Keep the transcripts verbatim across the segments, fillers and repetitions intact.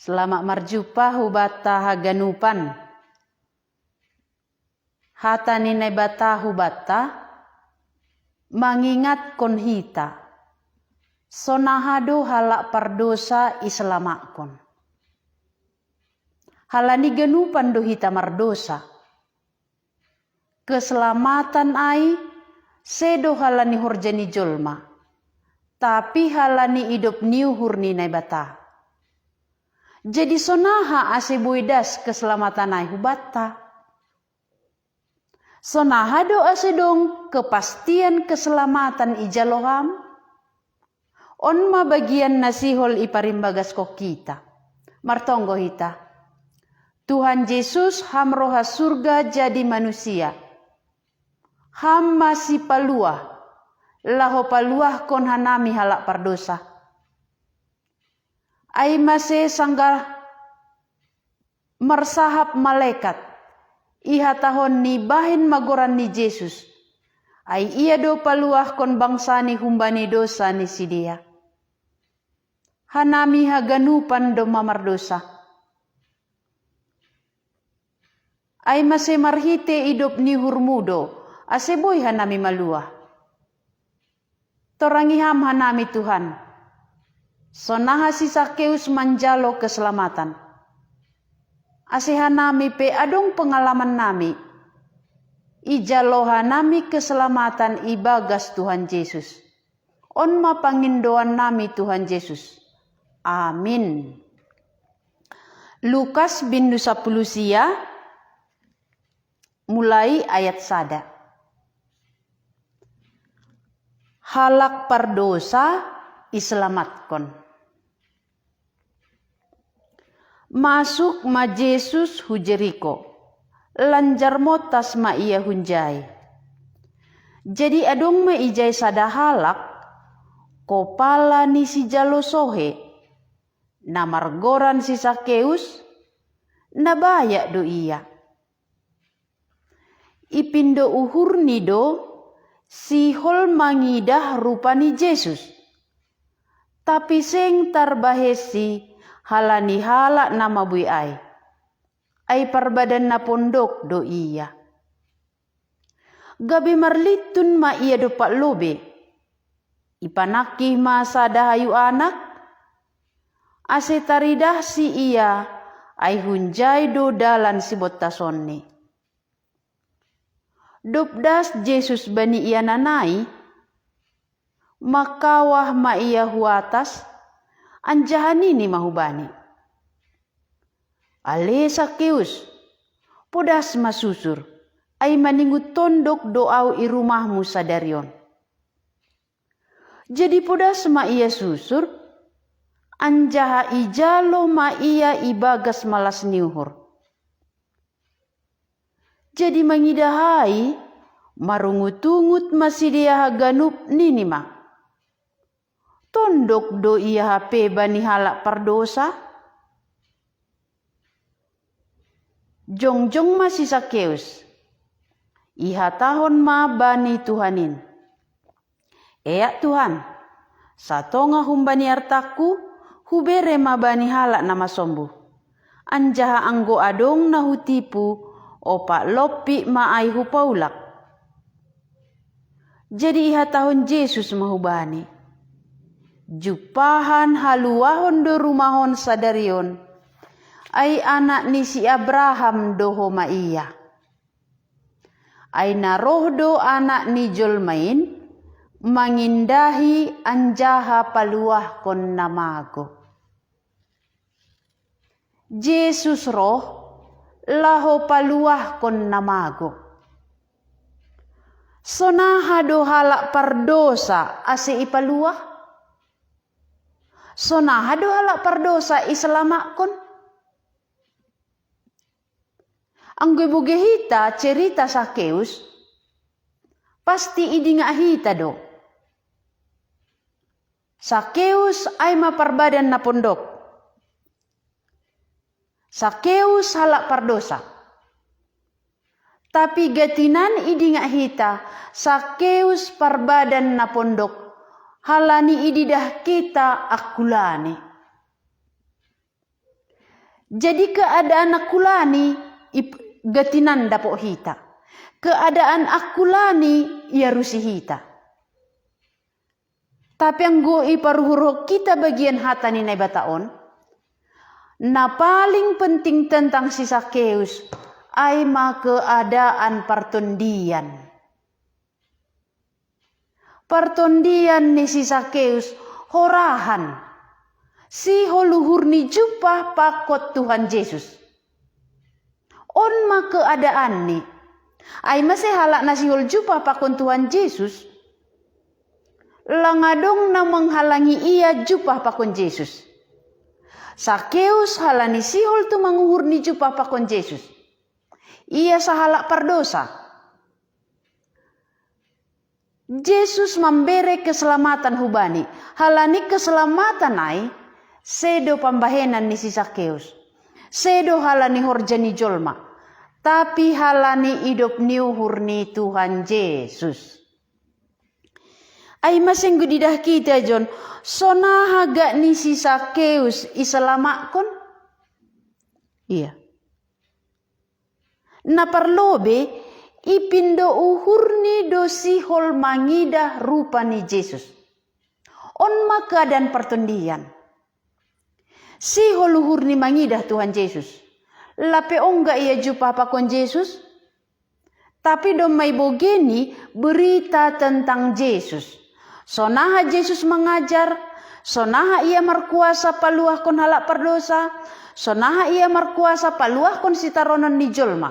Selamat marjumpa hubata haganupan. Hata ni Naibata hubata mangingatkon hita, sonaha do halak pardosa iselamakon. Halani ganupan do hita mardosa. Keselamatan ai sedo halani horja ni jolma, tapi halani idop ni uhur ni Naibata. Jadi sonaha ase boi das keselamatan ai hubanta? Sonaha do ase dong kepastian keselamatan ijalo ham? On ma bagian na sihol iparimbagaskon hita. Martonggo hita. Tuhan Jesus, ham roha surga jadi manusia. Ham ma sipaluah, laho paluahkon hanami halak pardosa. Ai mase sanggah marsahap malekat, ihatahon ni bahen ma goran ni Jesus. Ai ia do paluahkon bangsani humbani dosa ni sidea. Hanami haganupan domma mardosa. Ai mase marhite idop ni uhurmu do, ase boi hanami maluah. Torangi ham hanami Tuhan. Sonaha si Sakeus manjalo keselamatan. Ase hanami pe adong pengalaman nami. Ijalo hanami keselamatan ibagas Tuhan Jesus. On ma pangindoan nami Tuhan Jesus. Amin. Lukas bindu sapuluh sia, mulai ayat sada. Halak pardosa iselamatkon. Masuk ma Jesus hu Jeriko, lanjar montas ma ia hunjai. Jadi adong ma ijai sada halak, kopala ni sijalo sohe, na margoran si Sakeus, na bayak do ia. Ipindo uhurni do sihol mangidah rupa ni Jesus. Tapi seng tarbahesi halani halak na mabui ai. Ai parbadan na pondok do ia. Gabe marlintun ma ia dompak lobei. Ipanangkih ma sada hayu anak, ase taridahsi ia, ai hunjai do dalan sibontasonni. Dob das Jesus bani ia nanai, mangkawah ma ia hu atas, anjaha nini ma hubani: Ale Sakeus, podas ma susur, ai maningot tondok do ahu i rumahmu sadari on. Jadi podas ma ia susur, anjaha ijalo ma ia ibagas malas ni uhur. Jadi mangidah ai, marungutungut ma sidea haganup, nini ma: Tondok do ia hape bani halak pardosa? Jongjong ma si Sakeus, ihatahon ma bani Tuhan in: Eak Tuhan, satonga humbani artangku hubere ma bani halak na masombuh. Anjaha anggo adong na hutipu, ompat lompit ma ai hupaulak. Jadi ihatahon Jesus ma hubani: Jumpahan haluahon do rumah on sadari on, ai anak ni si Abraham do homa ia. Ai na roh do Anak ni jolma in mangindahi anjaha paluahkon na mago. Jesus roh laho paluahkon na mago. Sonaha do halak pardosa ase ipaluah? Sonaha do halak pardosa iselamakkon? Anggo ibogei hita cerita Sakeus, pasti idingak hita do. Sakeus ai ma parbadan na pondok. Sakeus halak pardosa. Tapi gatinan idingak hita Sakeus parbadan na pondok, halani ididah hita angkulani. Jadi keadaan akkulani ip-, gatinan dapo' hita. Keadaan akkulani iarusi hita. Tapi anggo iparuhurhon kita bagian hata ni Naibata on, na paling penting tentang si Sakeus, ai ma keadaan partondian. Partondian ni si Sakeus horahan. Sihol uhur ni jumpah pakon Tuhan Jesus. On ma keadaanni. Ai mase halak na sihol jumpah pakon Tuhan Jesus. Lang adong na menghalangi ia jumpah pakon Jesus. Sakeus halani sihol tumang uhur ni jumpah pakon Jesus. Ia sahalak pardosa. Jesus mambere keselamatan hubani. Halani keselamatan ai, sedo pambahenan ni si Sakeus. Sedo halani horja ni jolma. Tapi halani idop ni uhur ni Tuhan Jesus. Ai mase anggo didah kita jon, sonaha gak ni si Sakeus iselamakkon? Iya. Na parlobe, ipindo uhurni do sihol mangidah rupa ni Jesus. On ma keadaan partondian. Sihol uhurni mangidah Tuhan Jesus. Lape ongga ia jumpah pakon Jesus? Tapi domma ibogeni berita tentang Jesus. Sonaha Jesus mangajar, sonaha ia markuasa paluahkon halak pardosa, sonaha ia markuasa paluahkon sitaronon ni jolma.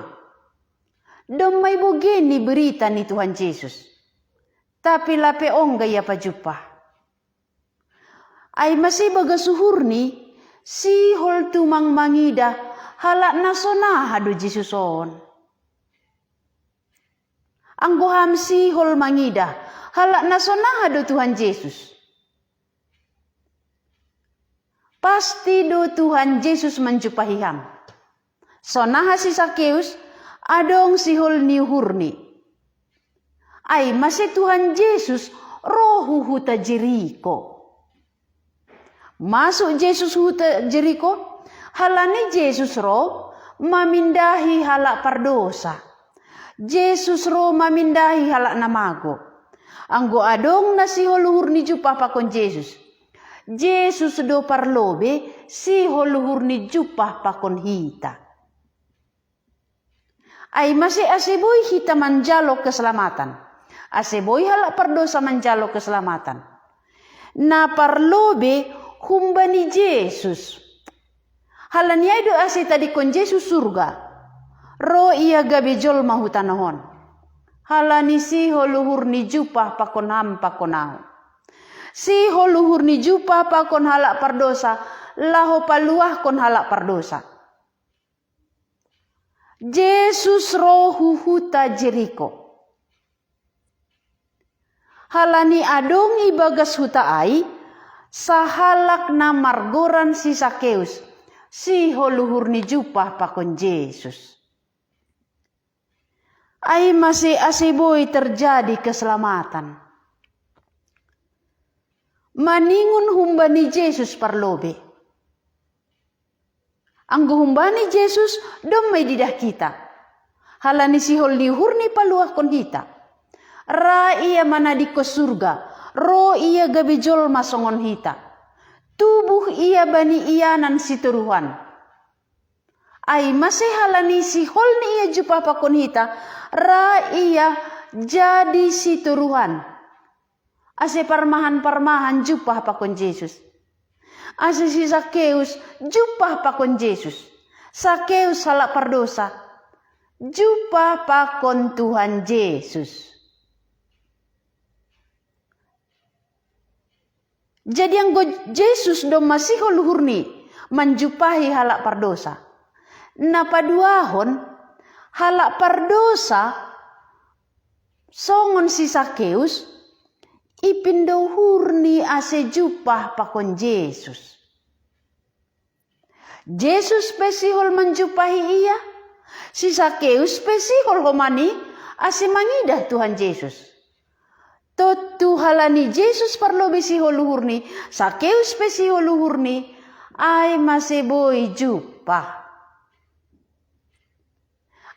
Domma ibogeni berita ni Tuhan Jesus. Tapi lape ongga ia pajumpah. Ai mase bagas uhurni, sihol tumang mangidah, halak na sonaha do Jesus on. Anggo ham sihol mangidah, halak na sonaha do Tuhan Jesus. Pasti do Tuhan Jesus manjumpahi ham. Sonaha si Sakeus, adong sihol ni uhurni. Ai mase Tuhan Jesus ro hu huta Jeriko. Masuk Jesus huta Jeriko, halani Jesus ro mamindahi halak pardosa. Jesus ro mamindahi halak na mago. Anggo adong na sihol uhurni jumpah pakon Jesus. Jesus do parlobe sihol uhurni jumpah pakon hita. Ai mase ase boi hita manjalo keselamatan. Ase boi halak pardosa manjalo keselamatan. Na parlobe humbani Jesus. Halani ai do ase tadingkon Jesus surga. Ro ia gabe jolma hu tanoh on. Halani sihol uhurni jumpah pakon ham pakon ahu. Sihol uhurni jumpah pakon halak pardosa, laho paluahkon halak pardosa. Jesus ro hu huta Jeriko. Halani adong ibagas huta ai, sahalak na margoran si Sakeus, sihol uhurni jumpah pakon Jesus. Ai mase ase boi terjadi keselamatan. Maningon humbani Jesus parlobe. Anggo humbani Jesus, domma ididah hita. Halani sihol ni uhurni paluahkon hita. Ra ia manadingkon surga, ro ia gabe jolma songon hita. Tubuh ia bani ianan sitoruhan. Ai mase halani sihol ni ia jumpah pakon hita, ra ia jadi sitoruhan. Ase parmahan-parmahan jumpah pakon Jesus. Ase si Sakeus jumpah pakon Jesus. Sakeus halak pardosa. Jumpah pakon Tuhan Jesus. Jadi anggo Jesus domma sihol uhurni manjumpahi halak pardosa. Na paduahon, halak pardosa songon si Sakeus, ipindo uhurni ase jumpah pakon Jesus. Jesus pe sihol manjumpahi ia, si Sakeus pe sihol homani ase mangidah Tuhan Jesus. Tontu halani Jesus parlobe sihol uhurni, Sakeus pe sihol uhurni, Ai mase boi jumpa.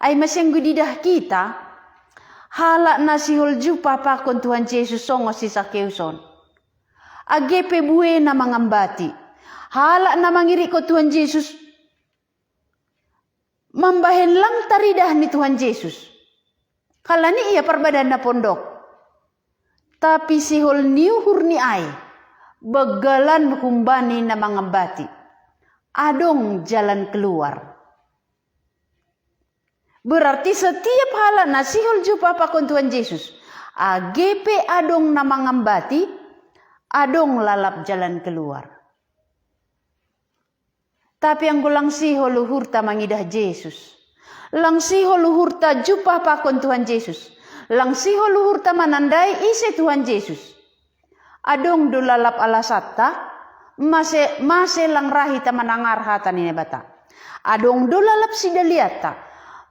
Ai mase anggo ididah hita, halak na sihol jumpa pakon Tuhan Jesus songon si Sakeus on. Age pe buena mangambati. Halak na mangirikkon Tuhan Jesus mambahen lang taridah ni Tuhan Jesus. Halani ia parbadan na pondok. Tapi sihol ni uhurni ai, banggalan humbani na mangambati. Adong jalan keluar. Berarti setiap halak na sihol jumpa pakon Tuhan Jesus, age pe adong na mangambati, adong lalap jalan keluar. Tapi anggo lang sihol uhurta mangidah Jesus, lang sihol uhurta jumpa pakon Tuhan Jesus, lang sihol uhurta manandai ise Tuhan Jesus, adong do lalap alasanta, mase, mase lang ra hita manangar hata ni Naibata. Adong do lalap sidalianta,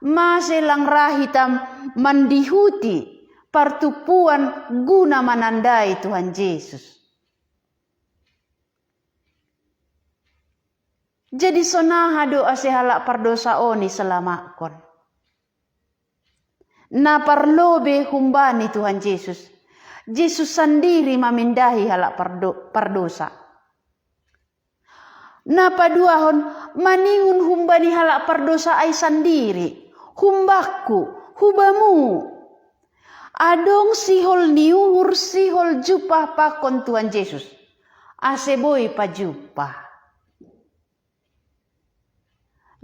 mase lang ra hita mandihuti partumpuan guna manandai Tuhan Jesus. Jadi sonaha do ase halak pardosa on iselamakkon? Na parlobe humbani Tuhan Jesus. Jesus sandiri mamindahi halak pardo-, pardosa. Na paduahon, maningon humbani halak pardosa ai sandiri, humbakku, hubamu. Adong sihol ni uhur sihol jumpa pakon Tuhan Jesus. Ase boi pajumpa.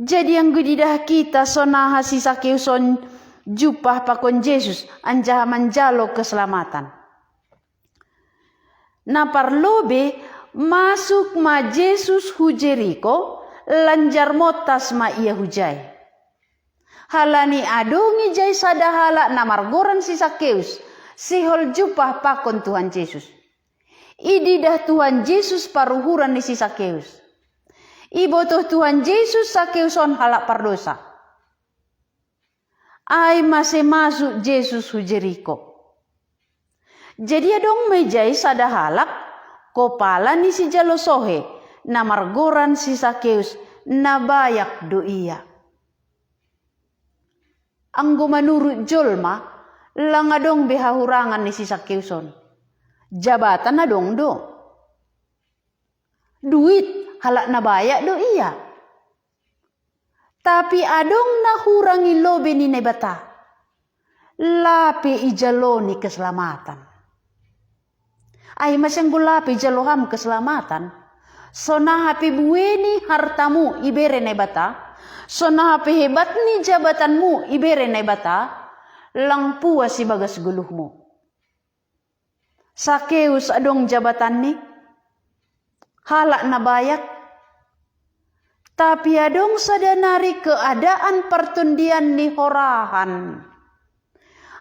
Jadi anggo ididah hita sonaha si Sakeus on jumpa pakon Jesus anjaha manjalo keselamatan. Na parlobe, masuk ma Jesus hu Jeriko, lanjar montas ma ia hujai. Halani adong ijai sada halak na margoran si Sakeus, sihol jumpa pakon Tuhan Jesus. Ididah Tuhan Jesus paruhuran ni si Sakeus. Ibotoh Tuhan Jesus Sakeus on halak pardosa. Ai mase masuk Jesus hu Jeriko. Jadi adong ma ijai sada halak, kopala ni sijalo sohe, na margoran si Sakeus, na bayak do ia. Anggo manurut jolma, lang adong be hahurangan ni si Sakeus on. Jabatan adong do. Duit, halak na bayak do ia. Tapi adong na hurang i lobe ni Naibata. Lape ijalo ni keselamatan. Ai mase anggo lape ijalo ham keselamatan, sonaha pe bueni hartamu ibere Naibata, sonaha pe hebat ni jabatanmu ibere Naibata, lang puas ibagas goluhmu. Sakeus adong jabatanni, halak na bayak. Tapi adong sada nari keadaan partondian ni horahan.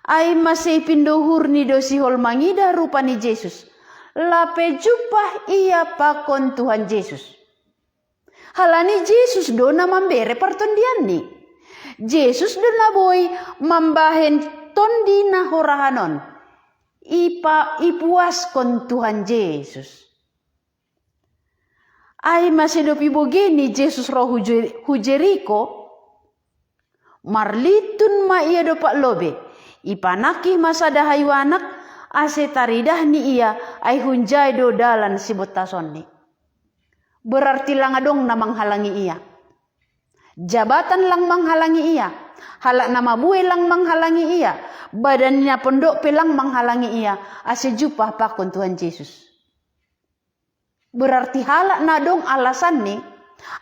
Ai mase ipindo uhurni do sihol mangidah rupa ni Jesus. Lape jumpa ia pakon Tuhan Jesus. Halani Jesus do na mambere partondianni. Jesus do na boi mambahen tondi na horahan on. Ipa-, ipuaskon Tuhan Jesus. Ai mase dob ibogei ni Jesus ro hu Je-, hu Jeriko, marlintun ma ia dompak lobe, ipanangkih ma sada hayu anak, ase taridah ni ia, ai hunjai do dalan sibontasonni. Berarti lang adong na manghalangi ia. Jabatan lang manghalangi ia. Halak na mabue lang manghalangi ia. Badan ni na pondok pe lang manghalangi ia. Ase jumpa pakon Tuhan Jesus. Berarti halak na adong alasanni,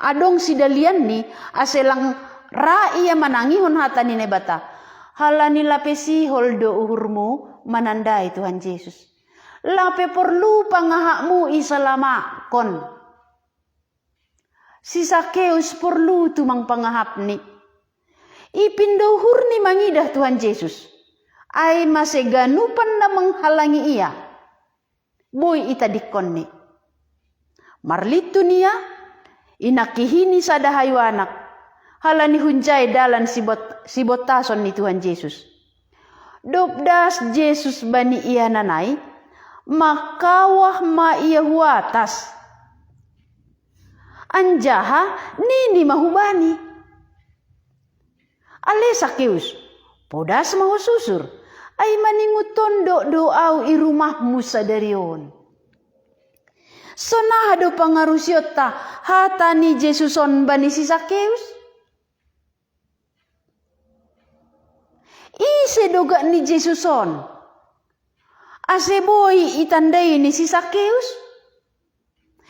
adong sidalianni, ase lang ra ia manangihon hata ni Naibata. Halani lape sihol do uhurmu manandai Tuhan Jesus. Lape porlu pangahapmu isalamakkon. Si Sakeus porlu tumang pangahapni. Ipindo uhurni mangidah Tuhan Jesus. Ai mase ganupan na manghalangi ia. Boi itadingkonni. Marlintun ia, inangkihini sada hayu anak. Halani hunjai dalan sibot-, sibontason ni Tuhan Jesus. Dob das Jesus bani ia nanai, mangkawah ma ia hu atas. Anjaha nini ma hubani, "Ale Sakeus, podas ma ho susur, ai maningon tondok do au i rumahmu sadari on." Sonaha do pangarusionta hata ni Jesus on bani si Sakeus? Ise do gak ni Jesus on, ase boi itandai ni si Sakeus?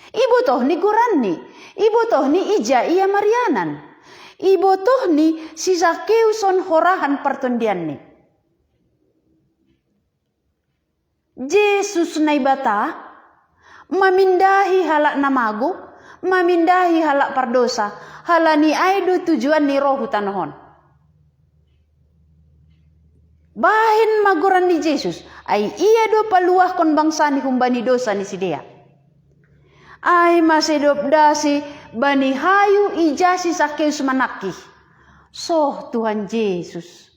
Ibotohni goranni, ibotohni ija ia marianan, ibotohni si Sakeus on horahan partondianni. Jesus Naibata mamindahi halak na mago, mamindahi halak pardosa, halani ai do tujuanni ro hu tanoh on. Bahen ma goran ni Jesus, ai ia do paluahkon bangsani humbani dosa ni sidea. Ai mase dob dasi bani hayu ija si Sakeus manangkih, "Soh Tuhan Jesus."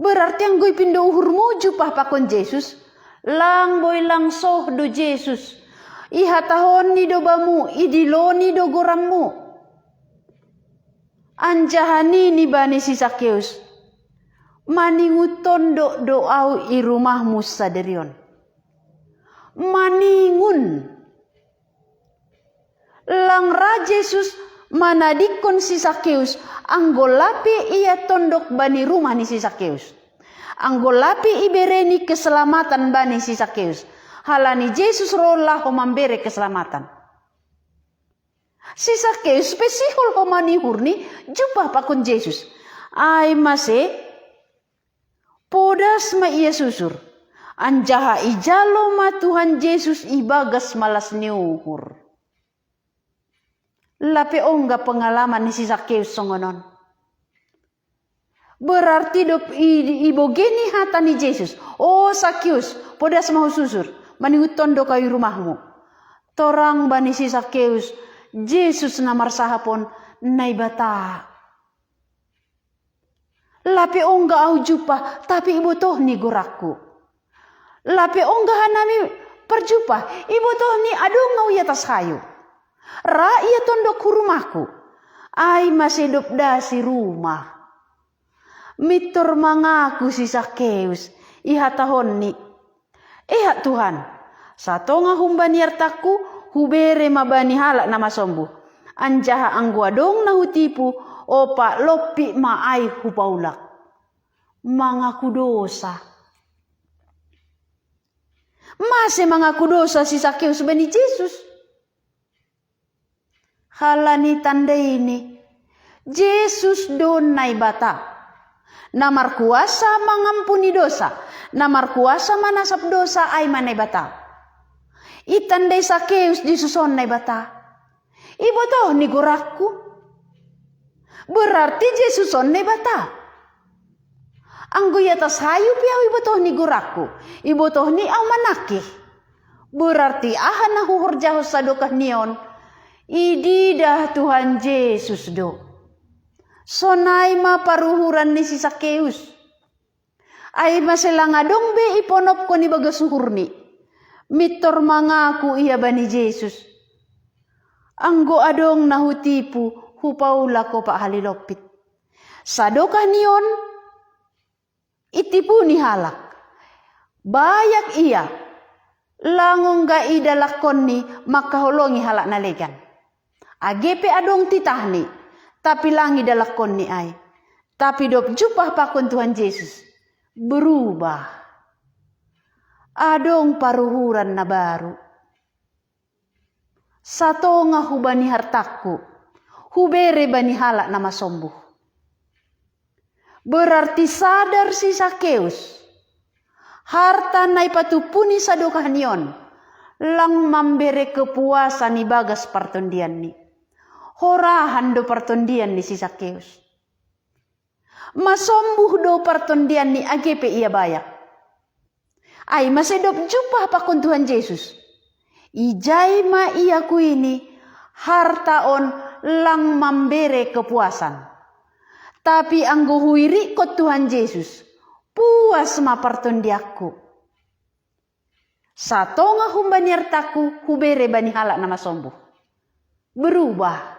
Berarti anggo ipindo uhurmu jumpah pakon Jesus, lang boi lang soh do Jesus. Ihatahonni do bamu, idiloni do goranmu. Anjaha nini bani si Sakeus, "Maningon tondok do au i rumahmu sadari on." Maningon. Lang ra Jesus manadingkon si Sakeus, anggo lape ia tondok bani rumah ni si Sakeus. Anggo lape ibereni keselamatan bani si Sakeus. Halani Jesus ro laho mambere keselamatan. Si Sakeus pe sihol homa ni uhurni jumpah pakon Jesus. Ai mase, podas ma ia susur. Anjaha ijalo ma Tuhan Jesus ibagas malas ni uhur. Lape ongga pengalaman ni si Sakeus songon on. Berarti dob i-, ibogei ni hata ni Jesus, "O Sakeus, podas ma ho susur, maningon tondok au i rumahmu." Torang bani si Sakeus, Jesus na marsahap on Naibata. Lape ongga au jumpah, tapi ibotohni goranku. Lape ongga hanami parjumpah, ibotohni adong au i atas hayu. Ra ia tondok hu rumahku. Ai mase dob dasi rumah. Mintor mangaku si Sakeus, ihatahonni, "Eak Tuhan, satonga humbani artangku hubere ma bani halak na masombuh. Anjaha anggo adong na hutipu, opat lompit ma ai hupaulak." Mangaku dosa. Mase mangaku dosa si Sakeus bani Jesus? Halani tanda ini, Jesus do Naibata, na markuasa mangampuni dosa, na markuasa manasap dosa, ai ma Naibata. Itandai Sakeus Jesus on Naibata. Ibotohni goranku. Berarti Jesus on Naibata. Anggo i atas hayu pe au ibotohni goranku, ibotohni au manangkih. Berarti aha na huhorjahon sadokah ni on, ididah Tuhan Jesus do. Sonai ma paruhuran ni si Sakeus. Ai mase lang adong be iponopkon ibagas uhurni. Mintor mangaku ia bani Jesus. Anggo adong na hutipu, hupaulak opat hali lompit. Sadokah ni on, itipu ni halak. Bayak ia, lang ongga idalankonni mangkaholongi halak na legan. Age pe adong titahni, tapi lang idalankonni ai. Tapi dob jumpah pakon Tuhan Jesus, berubah. Adong paruhuran na baru. Satonga hubani hartangku, hubere bani halak na masombuh. Berarti sadar si Sakeus, harta na ipatumpuni sadokah ni on, lang mambere kepuasan ibagas partondianni. Horahan do partondian ni si Sakeus. Masombuh do partondianni age pe ia bayak. Ai mase dob jumpah pakon Tuhan Jesus. Ijai ma iakuini, harta on lang mambere kepuasan. Tapi anggo huirikkon Tuhan Jesus, puas ma partondianku. Satonga humbani artangku hubere bani halak na masombuh. berubah.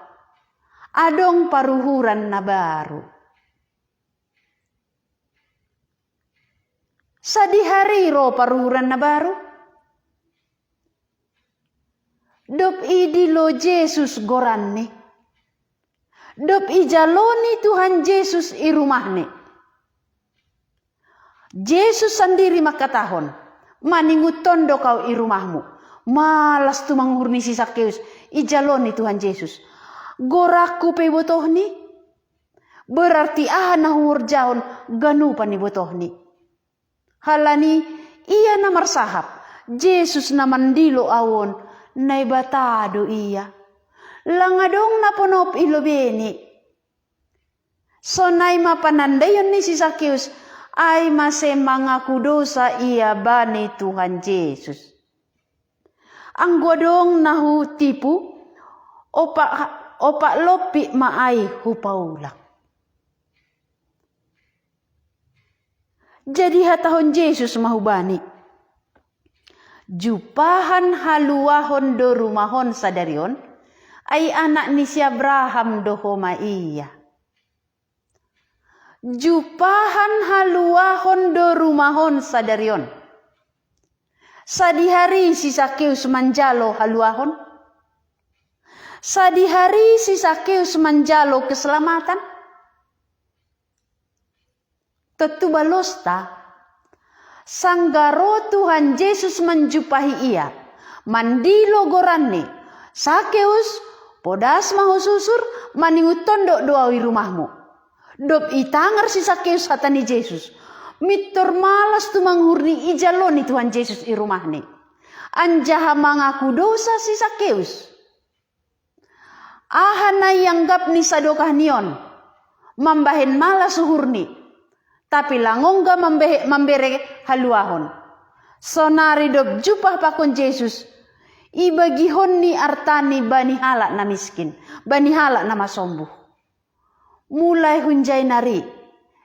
Adong paruhuran na baru. Sadihari ro paruhuran na baru. Dop idilo Jesus goranni. Dop ijaloni Tuhan Jesus i rumahni. Jesus sandiri mangkatahon, maninguton do kau i rumahmu. Malas tu manguhur ni si Sakeus, ijaloni Tuhan Jesus. Gorakku pe botohni? Berarti aha na huhorjahon ganupan ni botohni. Halani ia na marsahap, Jesus na mandilo ahu on, Naibata do ia. Lang adong na ponop i lobeni. Sonai ma panandaion ni si Sakeus, ai mase mangaku dosa ia bani Tuhan Jesus. Anggo adong na hutipu, opak, opak lompit ma ai hupaulak. Jadi hatahon Jesus ma hubani, Jumpahan haluahon do rumah on sadari on, ai anak ni si Abraham do homa ia. Jumpahan haluahon do rumah on sadari on. Sadihari si Sakeus manjalo haluahon. Sadihari si Sakeus manjalo keselamatan. Tontu balosta, sanggah ro Tuhan Jesus manjumpahi ia, mandilo goranni, Sakeus, podas ma ho susur, maninguton do ahu i rumahmu. Dop itangar si Sakeus hata ni Jesus, mintor malas tu manguhur ni ijaloni Tuhan Jesus i rumahni. Anjaha mangaku dosa si Sakeus. Aha na ianggap ni sadokah ni on? Mambahen malas uhurni, tapi lang ongga mambehe, mambere haluahon. Sonari dop jumpah pakon Jesus, ibagihon ni artani bani halak na miskin, bani halak na masombuh. Mulai hunjai nari,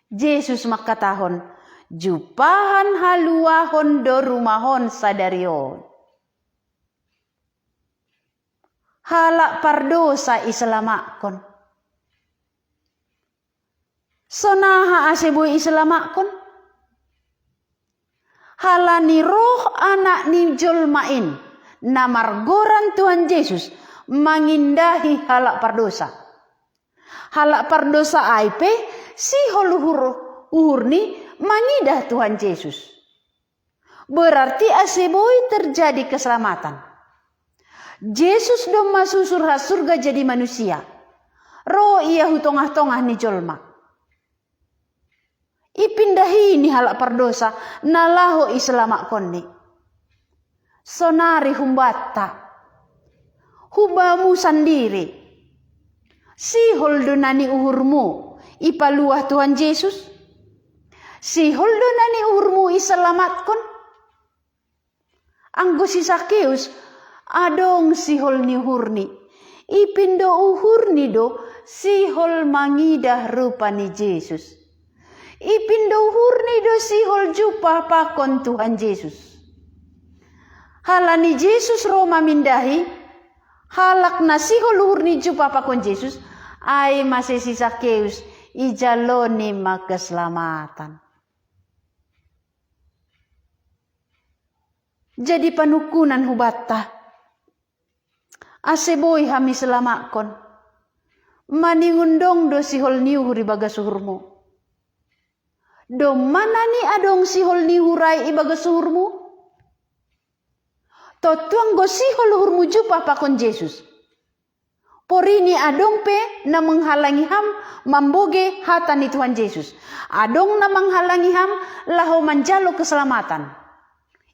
Jesus mangkatahon, Jumpahan haluahon do rumah on sadari on. Halak pardosa iselamakkon. Sonaha ase boi iselamakkon? Halani roh Anak ni jolma in, na margoran Tuhan Jesus, mangindahi halak pardosa. Halak pardosa ai pe, sihol uhur, uhurni mangidah Tuhan Jesus. Berarti ase boi terjadi keselamatan. Jesus domma susur ha surga jadi manusia. Ro ia hu tongah-tongah ni jolma. Ipindahi ni halak pardosa, na laho iselamakkonni. Sonari humbanta, hubamu sandiri. Sihol do na niuhurmu ipaluah Tuhan Jesus? Sihol do na niuhurmu iselamakkon? Anggo si Sakeus, adong sihol ni uhurni. Ipindo uhurni do sihol mangidah rupa ni Jesus. Ipindo uhurni do sihol jumpah pakon Tuhan Jesus. Halani Jesus ro mamindahi, halak na sihol uhurni jumpah pakon Jesus, ai mase si Sakeus, ijaloni ma keselamatan. Jadi panungkunan hubanta. Ase boi hami selamakkon. Maningon dong do sihol ni uhur ibagas uhurmu. Domma na ni adong sihol ni uhur ai ibagas uhurmu? Tontu anggo sihol uhurmu jumpah pakon Jesus. Porini adong pe na menghalangi ham mambogei hata ni Tuhan Jesus. Adong na menghalangi ham laho manjalo keselamatan.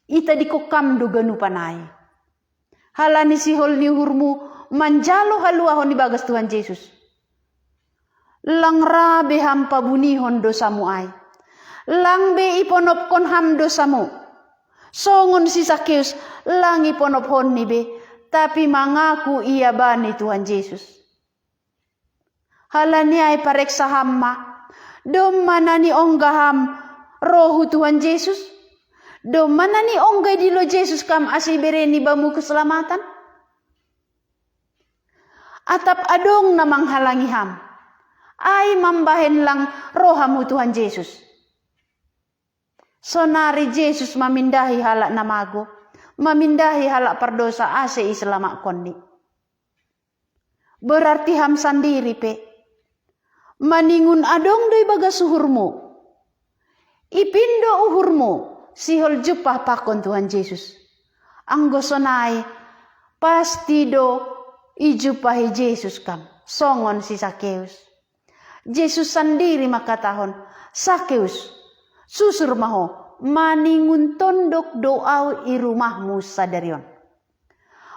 Itadingkon ham do ganupan ai. Halani sihol ni uhurmu manjalo haluahon ibagas Tuhan Jesus. Lang ra be ham pabunihon dosamu ai. Lang be iponopkon ham dosamu. Songon si Sakeus, lang iponophonni be, tapi mangaku ia bani Tuhan Jesus. Halani ai pareksa ham ma, domma na ni ongga ham ro hu Tuhan Jesus? Domma na ni ongga idilo Jesus kam ase ibereni bamu keselamatan? Atap adong na manghalangi ham. Ai mambahen lang ro ham hu Tuhan Jesus. Sonari Jesus mamindahi halak na mago, mamindahi halak pardosa ase iselamakkonni. Berarti ham sandiri pe. Maningon adong do ibagas uhurmu. Ipindo uhurmu, sihol jumpah pakon Tuhan Jesus. Anggo sonai, pasti do ijumpahi Jesus kam, songon si Sakeus. Jesus sandiri mangkatahon, Sakeus, susur ma ho, maningon tondok do au i rumahmu sadari on.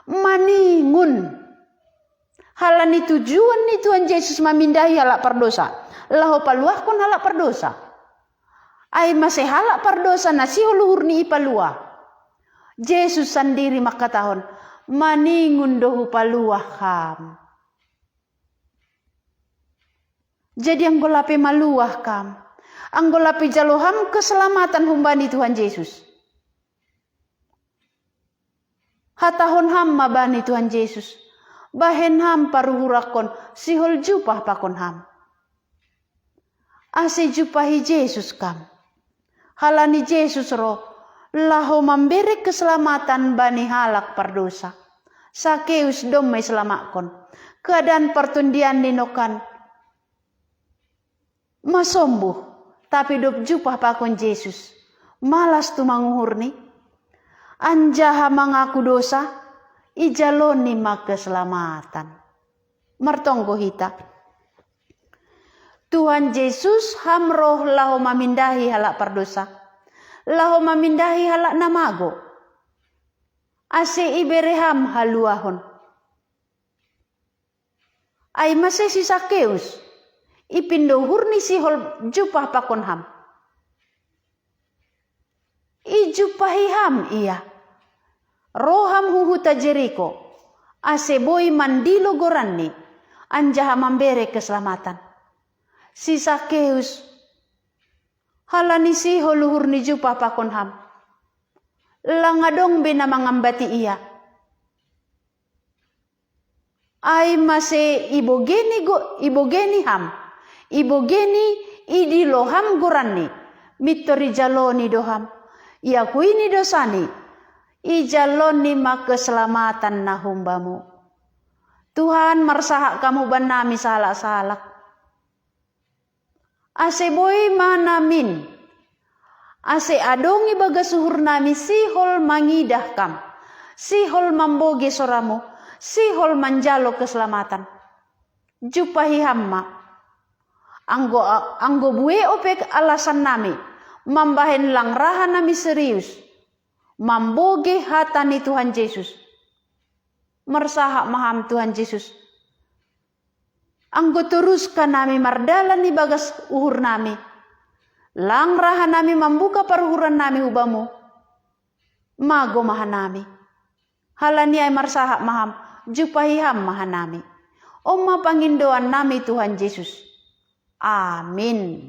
Maningon. Halani tujuan ni Tuhan Jesus mamindahi halak pardosa, laho paluahkon halak pardosa. Ai mase halak pardosa na sihol uhurni ipaluah. Jesus sandiri mangkatahon, maningon do hupaluah ham. Jadi anggo lape maluah kam, anggo lape jalo ham keselamatan humbani Tuhan Jesus, hatahon ham ma bani Tuhan Jesus, bahen ham paruhurakkon sihol jumpah pakon ham. Ase jumpahi Jesus kam. Halani Jesus ro, laho mambere keselamatan bani halak pardosa. Sakeus domma iselamakkon. Keadaan partondianni nongkan masombuh, tapi dob jumpah pakon Jesus, malas tumang uhurni, anjaha mangaku dosa, ijaloni ma keselamatan. Martonggo hita. Tuhan Jesus ham roh laho mamindahi halak pardosa, laho mamindahi halak na mago, ase ibere ham haluahon. Ai mase si Sakeus, ipindo uhurni sihol jumpah pakon ham. Ijumpahi ham ia. Ro ham hu huta Jeriko, ase boi mandilo goranni, anjaha mambere keselamatan. Si Sakeus, halani sihol uhurni jumpah pakon ham, lang adong be na mangambati ia. Ai mase ibogeni go, ibogeni ham, ibogeni idilo ham goranni, mintor ijaloni do ham, iakuini dosani, ijaloni ma keselamatan na humbamu. Tuhan, marsahat kam hubannami sahalak-sahalak. Ase boi ma namin. Ase adong ibagas uhurnami sihol mangidah kam, sihol mambogei soramu, sihol manjalo keselamatan. Jumpahi ham ma. Anggo, anggo bueo pe alasannami, mambahen lang ra hanami serius mambogei hata ni Tuhan Jesus. Marsahat ma ham Tuhan Jesus. Anggo torus hanami mardalan ibagas uhurnami, lang ra hanami mambuka paruhurannami hubamu, mago ma hanami. Halani ai marsahat ma ham, jumpahi ham ma hanami. On ma pangindoannami Tuhan Jesus. Amin.